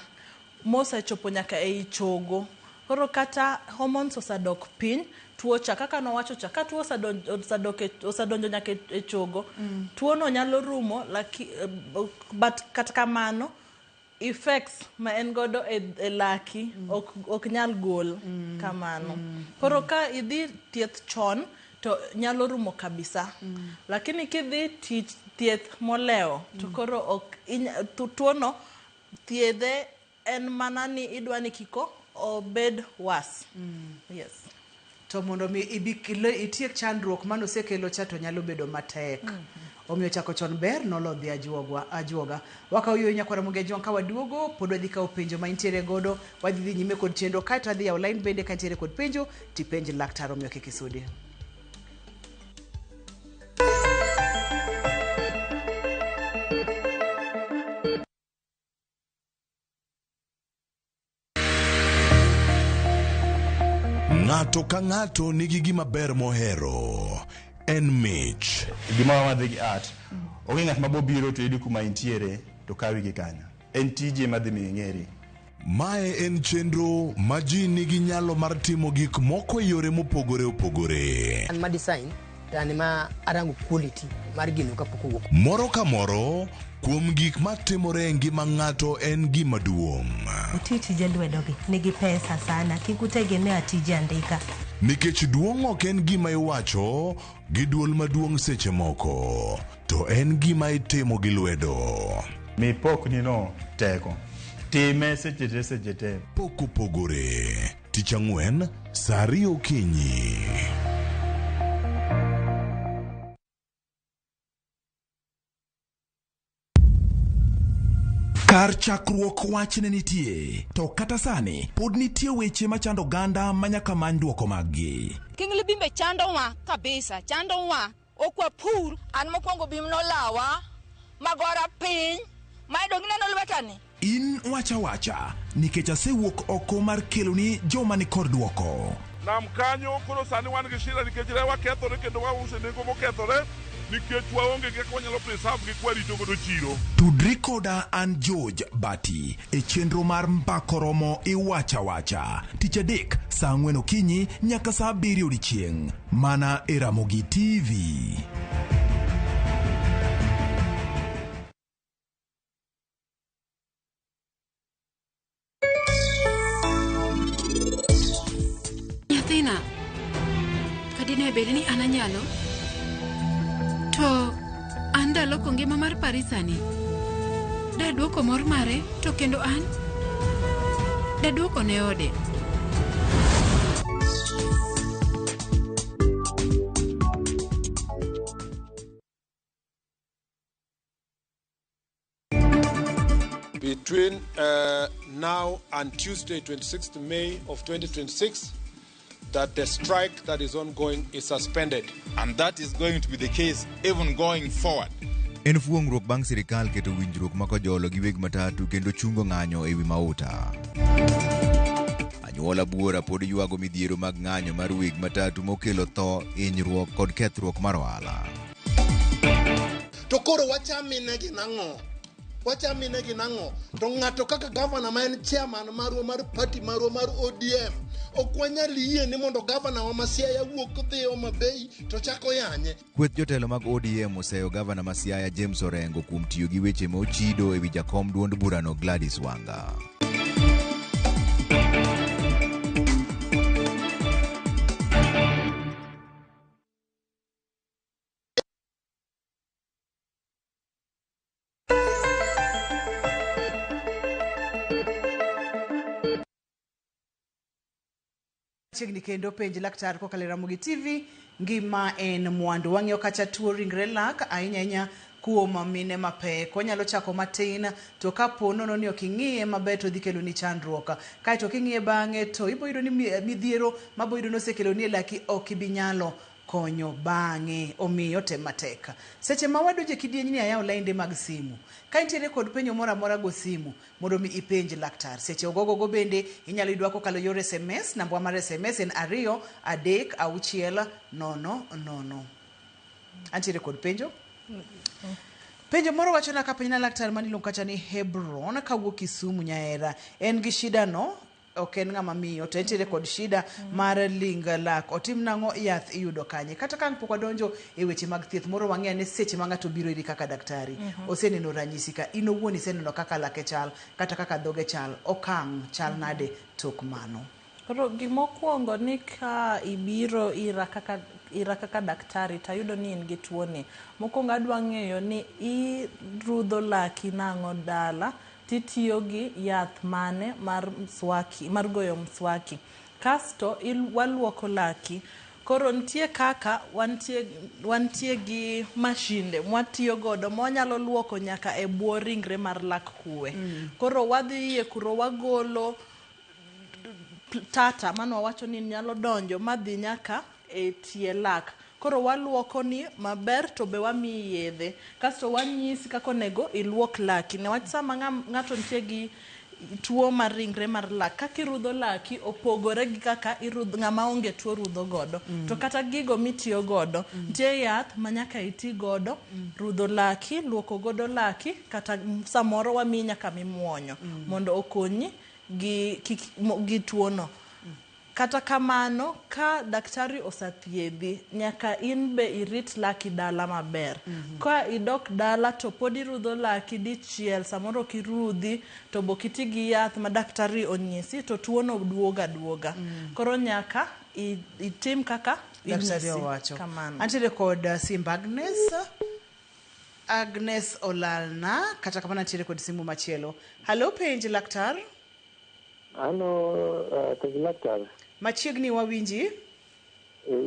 Speaker 2: mosechopo nyaka ei chogo. Koro kata hormones osedok piny, tuo cha kaka nowacho cha, ka tuo osedonjo nyaka e chogo, tuo no nyalo rumo, but kata kamano effects ma en godo e laki ok nyal gol kamano. Koro ka idhi thieth chon to nyalo rumo kabisa. Lakini kidhi thieth molewo to koro ok tuono thiedhe en mana ni idwa ni kiko obed worse. Yes.
Speaker 1: To mondo mi itiek chandruok mane osekelo cha to nyalo bedo matek. Omiyo chako chon ber nolo dhi ajuoga. Wakawo yo nyakwara Ramogi Ajwang' ka waduogo pod wadhi kawo penjo ma intiere godo, wadhi dhi nyime kod chenro kaeto adhi yawo line bende ka nitiere kod penjo tipenj laktar, omiyo kik isudi.
Speaker 6: Ng'ato ka ng'ato nigi gima ber mohero. En mich.
Speaker 19: Gima wadhi gi art. Onge ng'at ma bobiro to yudi kuma intiere to kawi gi kanyo. En tiji ema dhi miyo ing'eri.
Speaker 6: Mae en chenro ma ji nigi nyalo mar timo gik moko e yore mopogore opogore.
Speaker 20: An ma design To an ema arango quality mar gino kapok owuok.
Speaker 6: Moro ka moro kuom gik matimore e ngima ng'ato en gima duong'.
Speaker 21: Uti tije lwedogi nigi pesa sana, kik utegemea tije andika.
Speaker 6: Nikech duong' ok en gima iwacho gi dwol maduong' seche moko, to en gima itimo gi lwedo.
Speaker 19: Mi pokni no teko. Time seche te seche te.
Speaker 6: Pok opogore. Tich ang'wen, saa ariyo okinyi.
Speaker 22: Kar chakruok wach ne nitie, to kata sani pod nitie weche machando oganda ma nyaka many dwoko maggi.
Speaker 23: Kingli bimbe chandowa kabisa, chandowa. Ok wapur.
Speaker 24: An mokwongo bim nolawa magora piny ma dong ineno lwetani.
Speaker 22: In wacha wacha nikech asewuok oko mar keloni joma ni kod dwoko.
Speaker 11: Nam kanyo koro sani wan gi shida nikech rewa kethore kendo wauso e nengo mokethore nikech waonge gi kaka wanyalo preserve gi kwarito godo chiro.
Speaker 22: Tudri koda an George Bati e chenro mar Mbako Romo Iwacha Wacha tich adek saa ang'wen okinyi nyaka saa abiriyo odiechieng' mana e Ramogi TV.
Speaker 25: Nyathina, kadine bed ni an anyalo, to an daloko ngima mar Parisani. Daduoko mor mare, to kendo an daduoko ne ode.
Speaker 26: Between now and Tuesday, 26th May of 2026, that the strike that is ongoing is suspended.
Speaker 27: And that is going to be the case even going forward.
Speaker 28: En fuong'ruok bang' sirikal keto winjruok ma kojolo gi weg matatu kendo chungo ng'anyo ewi mauta. Anyuola buora pod ywago midhiero mag ng'anyo mar weg matatu mokelo tho, hinyruok kod kethruok mar ohala.
Speaker 29: To koro wacham minegi nang'o? Wacham minegi nang'o? To ng'ato kaka gavana ma en chairman marwa mar party marwa mar ODM, ok wanyal yie ni mondo gavana wa ma Siaya wuok dhi Homa Bay to chako yanye.
Speaker 28: Kweth jotelo mag ODM oseyo gavana ma Siaya James Orengo kuom tiyo gi weche ma ochido ewi jakom duond burano Gladys Wanga.
Speaker 1: Chiegni kendo penj laktar kokalo e Ramogi TV, ngima en mwandu. Wang'iyo kacha tuo ringre lak ahinya ahinya kuom mine mapek. Onyalo chako matin to kapo nono ni ok ing'iye maber to dhi keloni chandruok. Kaeto king'iye bang'e to ibo yudo ni midhiero mabo yudo ni osekeloni e laki ok ibi nyalo konyo bang'e. Omiyo tem matek. Seche ma wadonjo e kidieny ni ayawo lainde mag simu. Ka intiere kod penjo moro amora go simu mondo mi ipenj laktar. Seche ogogogo bende inyalo yudwa kokalo yor SMS, nambwa mar SMS en 2 3 6 0 0. Antiere kod penjo. Penjo moro wachona ka penjna laktar maniluongo kacha ni Hebron kawuok Kisumu Nyaera. En gi shida no, ok en ng'ama miyo to entiere kod shida mar ling lak. Otim nang'o yath iyudo kanye? Kata ka pok wadonjo e weche mag thieth moro wang'e ane seche ma ng'ato biro iri kaka daktari. Oseneno ranyisi ka in owuon iseneno kaka lake chal kata kaka dhoge chal, okang' chal nade tok mano?
Speaker 2: Koro gimokwongo ni ka ibiro ira kaka daktari tayudo ni in gi tuo ni. Mokwongo adwa ng'eyo ni irudho laki nang'o dala titiyo gi yath mane mar mswaki, mar goyo mswaki. Kasto waluoko laki. Koro nitie kaka wantie gi mashinde mwatiyo godo mwanyalo luoko nyaka e bwo ringre mar lak kuwe. Koro wadhi iye kuro wagolo tata mano wawacho ni nyalo donjo madhi nyaka e tie lak. Koro waluoko ni maber to be wamiyi yedhe. Kasto wanyisi kaka onego iluok laki. Newach sama ng'ato nitie gi tuo mar ringre mar lak, kaka irudho laki opogore gi kaka ng'ama onge tuo rudho godo. To kata gigo mitiyo godo, nitie yath ma nyaka iti godo, rudho laki, luoko godo laki, kata samoro wamiyi nyaka mimuonyo mondo okonyi gi tuo no. Kata kamano, ka daktari osathiedhi, nyaka in be irit laki dala maber. Ka idok dala to pod irudho laki dichiel, samoro ok irudhi, to be ok iti gi yath ma daktari onyisi, to tuono duogo aduoga. Koro nyaka itim kaka
Speaker 1: Daktari
Speaker 2: inyisi.
Speaker 1: owacho.
Speaker 2: Kamano.
Speaker 1: Antiere kod Simba Agnes. Agnes olalna, kata kamano antiere kod simu machielo. Hallo penj laktar.
Speaker 3: Halo, penj laktar.
Speaker 1: Machiegni wawinji.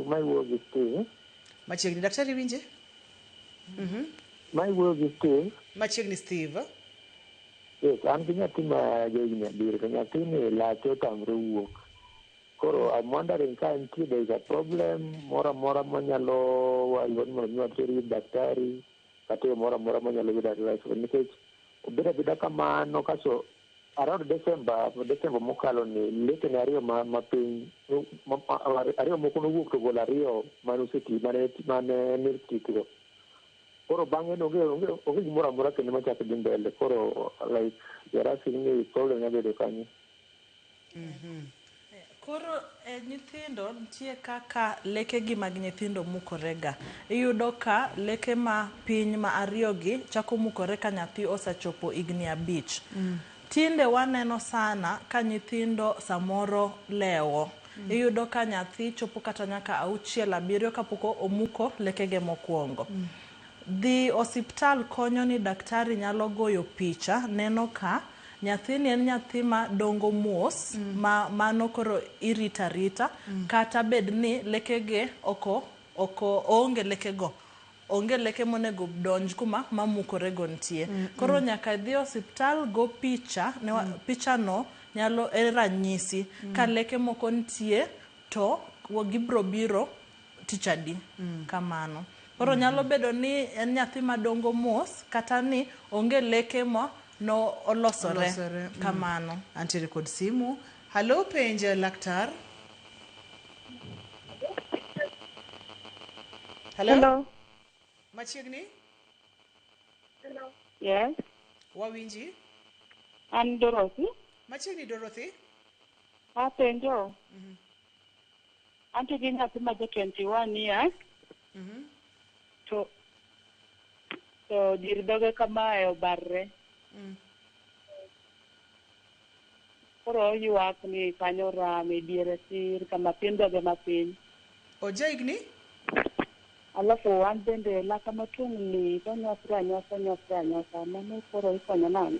Speaker 3: Ma iwuoyo gi Steve.
Speaker 1: Machiegni daktari winje?
Speaker 3: Ma iwuoyo gi Steve.
Speaker 1: Machiegni Steve.
Speaker 3: Yes, an gi nyathi ma jahigni 7 to nyathini lache otamre wuok. Koro I'm wondering ka nitie there is a problem moro amora manyalo wayo ni mondo mi water ir daktari kata yo moro amora manyalo yudo advice nikech obedo abeda kamano kaso around December mokalo ni lekene 2 ma piny 2 moko nowuok to golo 2 mane oseti mane milk teeth go. Koro bang'e onge gimoro amora kendo machako dhi mbele. Koro like you are asking me problem nyalo bedo kanyo.
Speaker 2: Koro nyithindo nitie kaka lekegi mag nyithindo mukorega. Iyudo ka leke ma piny ma 2 gi chako mukore ka nyathi osechopo higni 5. Tinde waneno sana ka nyithindo samoro lewo. Iyudo ka nyathi chopo kata nyaka 6 7 kapok omuko lekege mokwongo. Dhi osiptal konyo ni daktari nyalo goyo picha neno ka nyathini en nyathi ma dongo mos, ma mano koro irita rita, kata bed ni lekege oko oonge lekego. Onge leke monego donj kuma mamukorego nitie. Koro nyaka idhi osiptal go picha, picha no nyalo en ranyisi. Ka leke moko nitie to gibro biro tich adi. Kamano. Koro nyalo bedo ni en nyathi madongo mos kata ni onge leke mo no olosore. Kamano.
Speaker 1: Antiere kod simu. Hallo penj laktar. Hello.
Speaker 4: Hello.
Speaker 1: Machiegni?
Speaker 4: Hello. Yes.
Speaker 1: Wawinji?
Speaker 4: An Dorothy.
Speaker 1: Machiegni Dorothy?
Speaker 4: Apenjo. Antie gi nyathi ma ja 21 years. To dir dhoge kamae obarre. Koro oywak ni kanyo rame diere tir kama piny dhoge mapiny.
Speaker 1: Oja higni?
Speaker 4: Alafu an bende laka matung' ni onyosre anyosa mano koro ikonyo nang'o?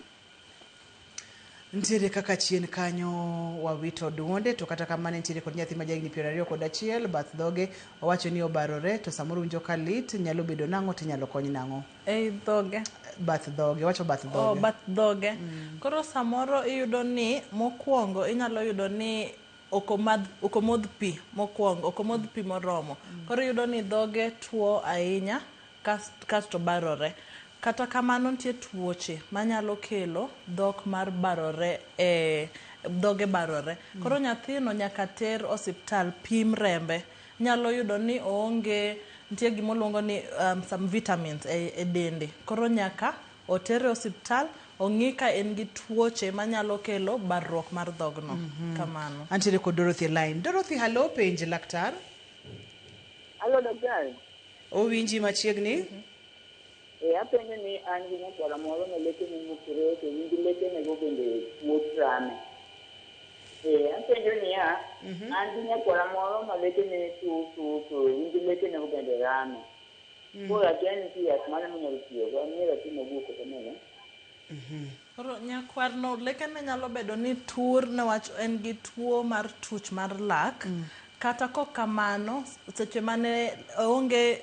Speaker 1: Nitiere kaka chien kanyo wawito duonde to kata kamano nitiere kod nyathi ma jahigni 21 bath dhoge owacho ni obarore to samoro winjo ka lit nyalo bedo nang'o to inyalo kony nang'o?
Speaker 2: Ei dhoge.
Speaker 1: Bath dhoge, wacho bath dhoge.
Speaker 2: Oh, bath dhoge. Koro samoro iyudo ni mokwongo inyalo yudo ni ok omodh pi mokwongo, ok omodh pi moromo. Koro iyudo ni dhoge tuo ahinya kasto barore. Kata kamano nitie tuoche manyalo kelo dhok mar barore dhoge barore. Koro nyathino nyaka ter osiptal pim rembe. Nyalo yudo ni oonge nitie gima ni some vitamins e dende. Koro nyaka otere osiptal ong'i ka en gi tuoche manyalo kelo barruok mar dhogno. Kamano.
Speaker 1: Antiere kod Dorothy line. Dorothy, hallo penj laktar.
Speaker 5: Hallo daktari.
Speaker 1: Owinji machiegni?
Speaker 5: Apenjo ni an gi nyakwara moro ma lekene mukore to winj lekenego bende kuot rame. Apenjo niya, an gi nyakwara moro ma lekene tur to winj lekenego bende rame. Koro akia ni nitie yath mane monyalo tiyogo, amiyo ratim mowuok koso nene.
Speaker 2: Koro nyakwarno lekene nyalo bedo ni tur niwach en gi tuo mar tuch mar lak. Kata kok kamano, seche mane onge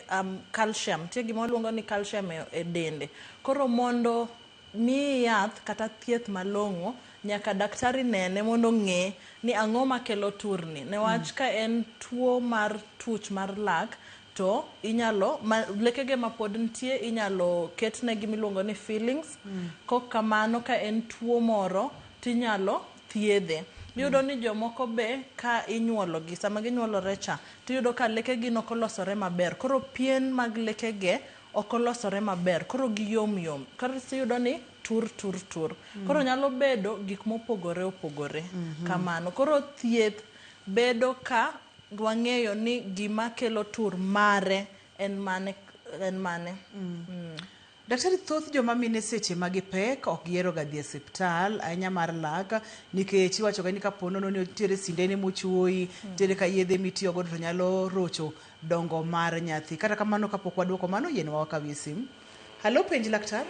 Speaker 2: calcium, nitie gima waluongo ni calcium e dende. Koro mondo miyi yath kata thieth malong'o, nyaka daktari nene mondo ong'e ni ang'o makelo turni. Niwach ka en tuo mar tuch mar lak, to inyalo, lekege mapod nitie inyalo ketne gimiluongo ni fillings. Kok kamano ka en tuo moro, tinyalo thiedhe. Iyudo ni jomoko be ka inyuologi, sama ginyuolore cha, tiyudo ka lekegi ok olosore maber. Koro pien mag lekege ok olosore maber, koro giyom yom. Koro iyudo ni tur tur tur. Koro nyalo bedo gik mopogore opogore. Kamano. Koro thieth bedo ka wang'eyo ni gima kelo tur mare en mane, en mane.
Speaker 1: Daktari, thoth joma mine seche ma gipek ok gihero ga dhi e osiptal ahinya mar lak nikech iwacho ga ni kapo nono ni nitiere sindene mochuoyi, nitiere ka yedhe mitiyo godo to nyalo rocho dongo mar nyathi. Kata kamano kapok waduoko mano yienwa wakawie sim. Halo, penj laktar.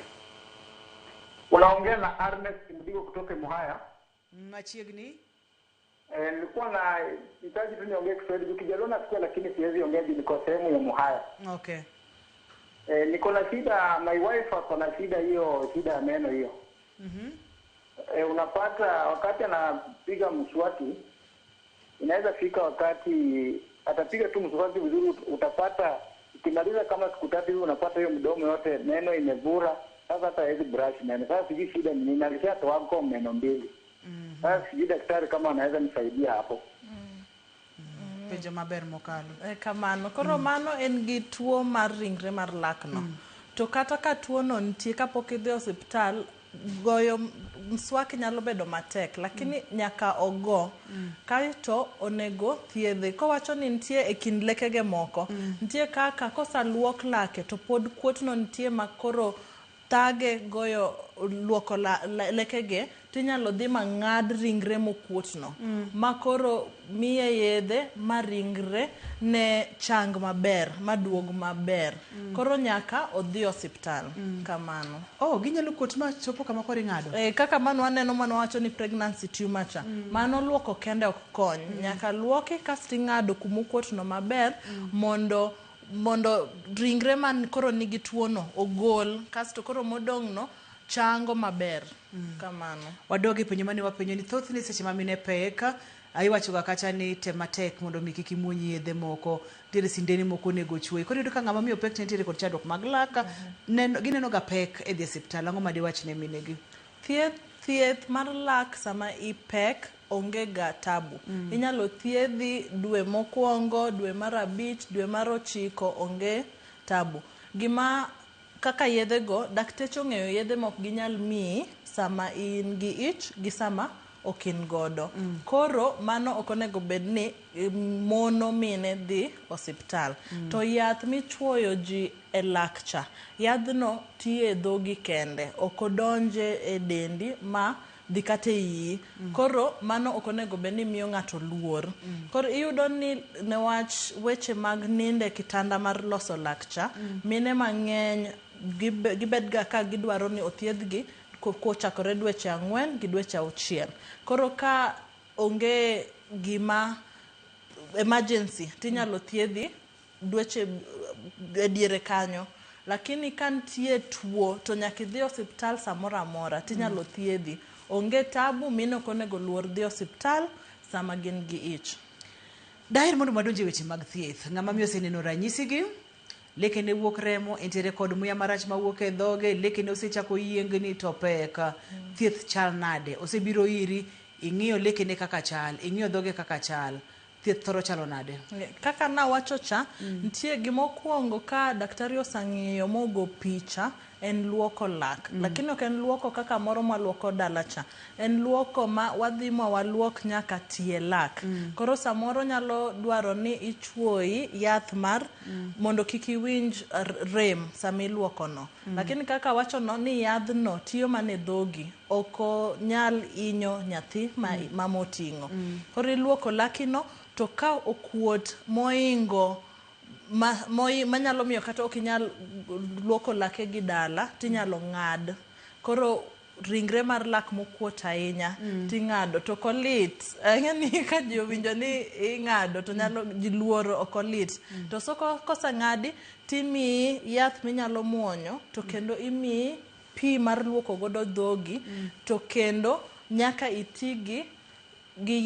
Speaker 7: Unaongea na Ernest Mdigo kutoka Muhaya.
Speaker 1: Machiegni.
Speaker 7: Nilikuwa na hitaji tu niongee Kiswahili juu Kijaluo nasikia, lakini siwezi ongea juu niko sehemu ya Muhaya.
Speaker 1: Okay.
Speaker 7: Niko na shida, my wife ako na shida hiyo, shida ya meno hiyo. Unapata wakati anapiga mswaki, inaweza fika wakati atapiga tu mswaki vizuri, utapata ikimaliza kama siku 3 hivi unapata hiyo mdomo yote meno imevura. Sasa hata hawezi brush meno. Sasa sijui shida ni nini, alishatoa kwa meno 2. Sasa sijui daktari kama anaweza nisaidia hapo.
Speaker 1: Penjo maber mokalo.
Speaker 2: Kamano. Koro mano en gi tuo mar ringre mar lak no. To kata ka tuo no nitie kapok idhi osiptal, goyo mswaki nyalo bedo matek, lakini nyaka ogo. Kaeto onego thiedhe. Kowacho ni nitie e kind lekege moko, nitie kaka kosaluok lake to pod kuot no nitie ma koro thage goyo luoko lekege, tinyalo dhi ma ng'ad ringre mokuot no. Ma koro miye yedhe ma ringre ne chang maber, maduog maber. Koro nyaka odhi osiptal. Kamano.
Speaker 1: Oh, ginyalo kuot ma chopo kama koro ing'ado?
Speaker 2: Kaka mano waneno mano wacho ni pregnancy tumor cha. Mano luoko kende ok kony. Nyaka luoki kasto ing'ado kumokuot no maber mondo ringre man koro nigi tuo no ogol, kasto koro modong' no chango maber. Kamano.
Speaker 1: Wadogi penjo mane wapenjo ni thothne seche ma mine pek, iwacho ga kacha ni tem matek mondo mi kik imuony yedhe moko, nitiere sindene moko onego chuoyi. Koro iyudo ka ng'ama miyo pek to nitiere kod chandruok mag lak, gineno ga pek e dhi e osiptal. Ang'o ma diwach ne minegi?
Speaker 2: Thieth mar lak sama ipek onge ga tabu. Inyalo thiedhi dwe mokwongo, dwe mar 5, dwe mar 9, onge tabu. Gima kaka yedhe go, dakteche ong'eyo yedhe mok ginyal miyi sama in gi ich gi sama ok in godo. Koro mano ok onego bed ni mono mine dhi osiptal. To yath michuoyo ji e lak cha, yadhno tiyo e dhogi kende, ok odonje e dendi ma dhi kata e iyi. Koro mano ok onego bed ni miyo ng'ato luor. Koro iyudo ni newach weche mag nindo e kitanda mar loso lak cha, mine mang'eny gibed ga ka gidwaro ni othiedhgi kochakore dweche 4 gi dweche 6. Koro ka onge gima emergency tinyalo thiedhi dweche e diere kanyo. Lakini ka nitie tuo to nyaka idhi osiptal samoro amora tinyalo thiedhi. Onge tabu, mine ok onego luor dhi osiptal sama gin gi ich.
Speaker 1: Daher mondo wadonj e weche mag thieth. Ng'ama miyo oseneno ranyisigi, lekene wuok remo, entiere kod muya marach mawuok e dhoge, lekene osechako yiengni to pek. Thieth chal nade? Osebiro iri, ing'iyo lekene kaka chal, ing'iyo dhoge kaka chal. Thieth thoro chalo nade?
Speaker 2: Kaka nawacho cha, nitie gimokwongo ka daktari osang'iyo mogo picha, en luoko lak. Lakini ok en luoko kaka moro mwaluoko dala cha. En luoko ma wadhi ma waluok nyaka tie lak. Koro samoro nyalo dwaro ni ichuoyi yath mar mondo kik iwinj rem sama iluoko no. Lakini kaka wacho no ni yadhno tiyo mana e dhogi, ok onyal hinyo nyathi ma moting'o. Koro iluoko laki no, to ka okuot moingo manyalo miyo kata ok inyal luoko lake gi dala, tinyalo ng'ad. Koro ringre mar lak mokuot ahinya ting'ado, to ok olit. Ang'e ni ka ji owinjo ni ing'ado to nyalo ji luoro, ok olit. To so koseng'adi timiyi yath minyalo muonyo, to kendo imiyi pi mar luoko godo dhogi, to kendo nyaka iti gi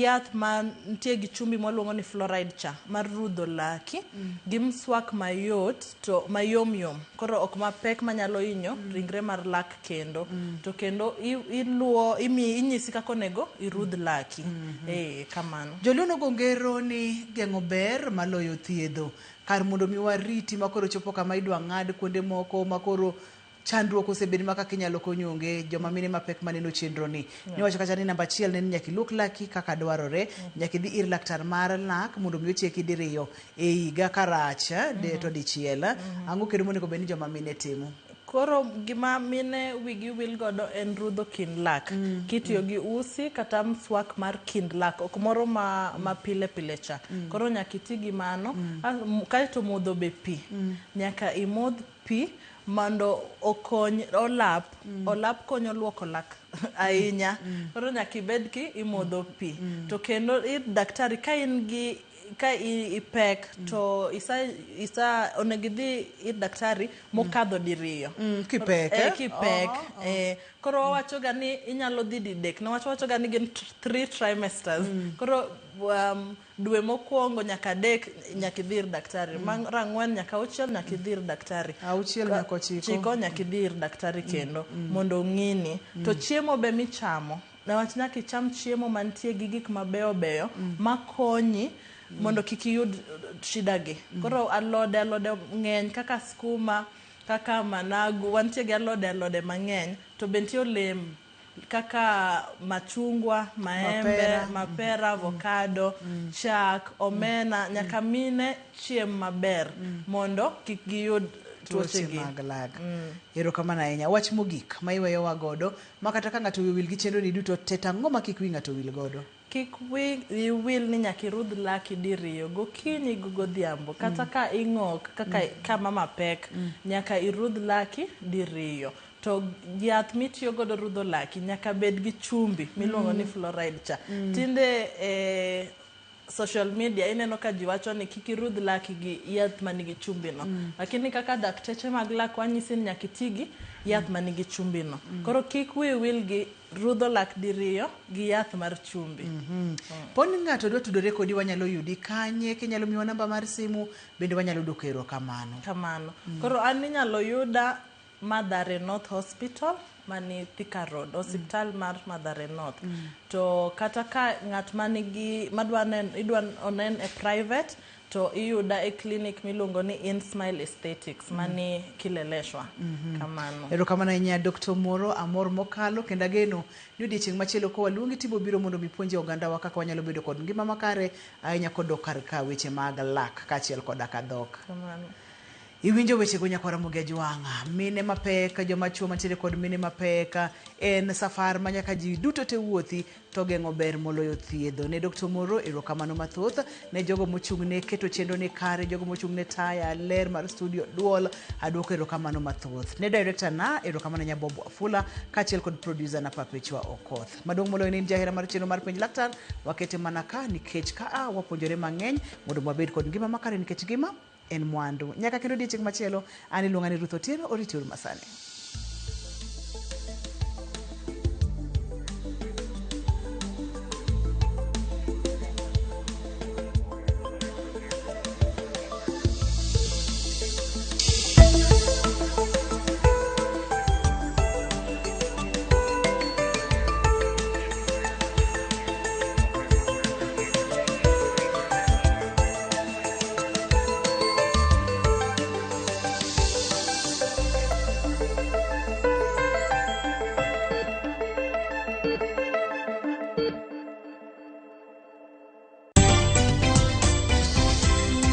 Speaker 2: yath ma nitie gi chumbi mwaluongo ni fluoride cha mar rudho laki, gi mswak mayot to mayom yom, koro ok mapek manyalo hinyo ringre mar lak kendo. To kendo iluo inyisi kaka onego irudh laki. Kamano.
Speaker 1: Joluo nogo ngero ni geng'o ber maloyo thiedho. Kar mondo mi wariti makoro chopo kama idwa ng'ad kuonde moko makoro Chandruok osebedo ma kaka inyalo kony onge, joma mine mapek maneno chenro ni. Niwacho kacha ni namba achiel ne ni nyaka iluok laki kaka dwarore, nyaka idhi ir laktar mar lak mondo mi ocheki diriyo e higa karach de to dichiel. Ang'o kendo monego bed ni joma mine timo?
Speaker 2: Koro gima mine wigi wil godo en rudho kind lak. Kitiyo gi usi kata mswak mar kind lak, ok moro ma, ma pile pile cha. Koro nyaka iti gi mano. Kaeto modho be pi. Nyaka imodh pi mondo okony olap. Olap konyo luoko lak ahinya. Koro nyaka ibed ki imodho pi. To kendo ir daktari ka in gi ka ipek to isa isa onego idhi ir daktari mokadho diriyo.
Speaker 1: Kipek,
Speaker 2: Eh,
Speaker 1: eh?
Speaker 2: kipek. Eh, koro wawacho ga ni inyalo dhi didek. Niwach wawacho ga ni gin 3 trimesters. Koro dwe mokwongo nyaka adek nyaka idhi ir daktari. Mar ang'wen nyaka auchiel nyaka idhi ir daktari.
Speaker 1: Auchiel nyaka ochiko.
Speaker 2: Chiko nyaka idhi ir daktari kendo mondo ong'ini. To chiemo be michamo. Niwach nyaka icham chiemo mantie gi gik mabeyo beyo makonyi mondo kik iyud shida gi. Koro alode alode ng'eny kaka skuma, kaka managu, wantie gi alode alode mang'eny. To be nitie olemo kaka machungwa, maembe,
Speaker 1: Mapera.
Speaker 2: mapera, avocado, chak, omena. Nyaka mine chiem maber mondo kik giyud
Speaker 1: Tuoche
Speaker 2: tuoche gi.
Speaker 1: mag lak. Erokamano ahinya. Wach mogik ma iweyowa godo, ma kata ka ng'ato wiye wil gi chenro ni duto te, to ang'o ma kik wi ng'ato wil godo?
Speaker 2: Kik wi wil ni nyaka irudh laki diriyo, gokinyi gi godhiambo. Kata ka ing'ok kaka ka mama pek, nyaka irudh laki diriyo. To yath mitiyo godo rudho laki nyaka bed gi chumbi miluongo ni fluoride cha. Tinde social media ineno ka ji wacho ni kik irudh laki gi yath manigi chumbi no. Lakini kaka dakteche mag lak wanyisi ni nyaka iti gi yath manigi chumbi no. Koro kik wi wil gi rudho lak diriyo gi yath mar chumbi.
Speaker 1: Poni ng'ato dwa tudore kodi wanyalo yudi kanye, kinyalo miwa namba mar simu, bende wanyalo duoko erokamano.
Speaker 2: Kamano. Koro an inyalo yuda Mathare North Hospital mani Thika Road, osiptal mar Mathare North. To kata ka ng'at manigi madwa nen idwa onen e private to iyuda e clinic miluongo ni InSmile Aesthetics mani Kileleshwa. Kamano.
Speaker 1: Erokamano ahinya Dr. Moro, amor mokalo kendo ageno ni odiechieng' machielo kowaluongi tibo biro mondo mi puonje ogandawa kaka wanyalo bedo kod ngima makare ahinya kodok kar ka weche mag lak kaachiel koda ka dhok.
Speaker 2: Kamano.
Speaker 1: Iwinjo wechego nyakwara Ramogi Ajwang'a. Mine mapek, joma chuo mantiere kod mine mapek, en safar ma nyaka ji duto te wuothi to geng'o ber moloyo thiedho. Ne Dr. Moro, erokamano mathoth. Ne jogo mochung' ne keto chenro ni kare, jogo mochung' ne taya, ler mar studio, duol, aduoko erokamano mathoth. Ne director na, erokamano nya Bob Wafula, kaachiel kod producer na Perpetua Okoth. Maduong' moloyo ne in jahera mar chenro mar Penj Laktar, wakete mana ka nikech ka a wapuonjore mang'eny mondo wabed kod ngima makare nikech ngima en mwandu. Nyaka kendo odiechieng' machielo, an iluonga ni Ruth Otieno, oriti uru masani.